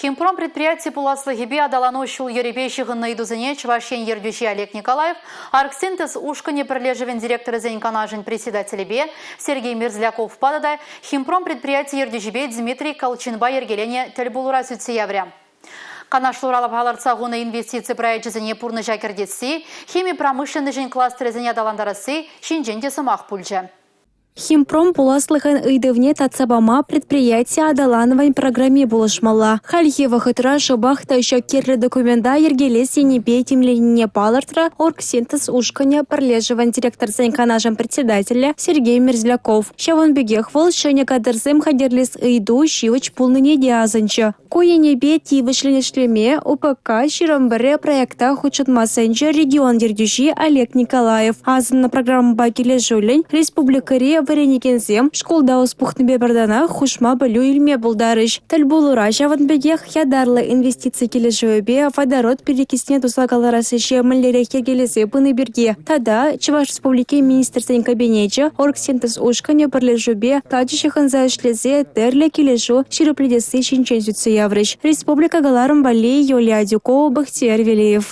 Химпром предприяти пуласлӑхӗпе аталану ҫул-йӗрӗпе ҫыхӑннӑ ыйтусене Чӑваш Ен ертӳҫи Олег Николаев Оргсинтез ушкӑнӗ пӗрлешӗвӗн директорӗсен канашӗн председателӗпе Сергей Мерзляковпа тата Химпром предприяти ертӳҫипе Дмитрий Колчинпа йӗркеленӗ тӗлпулура сӳтсе яврӗ. Канашлура палӑртса хунӑ инвестици проекчӗсене пурнӑҫа кӗртесси, хими промышленноҫӗн кластерӗсене аталантарасси ҫинчен те сӑмах пулчӗ. Химпром пуласлӑхӑн ыйтӑвне татса пама предприяти аталанӑвӗн программи пулӑшмалла. Хальхи вӑхӑтра шӑпах та ҫак кирлӗ документа йӗркелес енӗпе тимленине палӑртрӗ Оргсинтез ушкӑнӗ пӗрлешӗвӗн директорсен канашӗн председателӗ Сергей Мерзляков. Ҫавӑн пекех вӑл ҫӗнӗ кадрсем хатӗрлес ыйту ҫивӗч пулнине те асӑнчӗ. Ку енӗпе тивӗҫлӗн ӗҫлеме УПК 21 проекта хутшӑнма сӗнчӗ регион ертӳҫи Олег Николаев. Асӑннӑ программӑпа килӗшӳллӗн республикӑри вӗренекенсем шкулта ӑс пухнипе пӗр танах хушма пӗлӳ илме пултарӗҫ. Тӗл пулура ҫавӑн пекех ятарлӑ инвестици килӗшӗвӗпе водород перекисне туса кӑларас ӗҫе мӗнлерех йӗркелесе пыни пирки тата Чӑваш Республикин Министрсен Кабинечӗ Оргсинтез ушкӑнӗ пӗрлешӳпе тачӑ ҫыхӑнса ӗҫлесе тӗрлӗ килӗшӳ ҫирӗплетесси ҫинчен сӳтсе яврӗҫ. Республика кӑларӑм валли Юлия Адюкова, Бахтияр Велиев.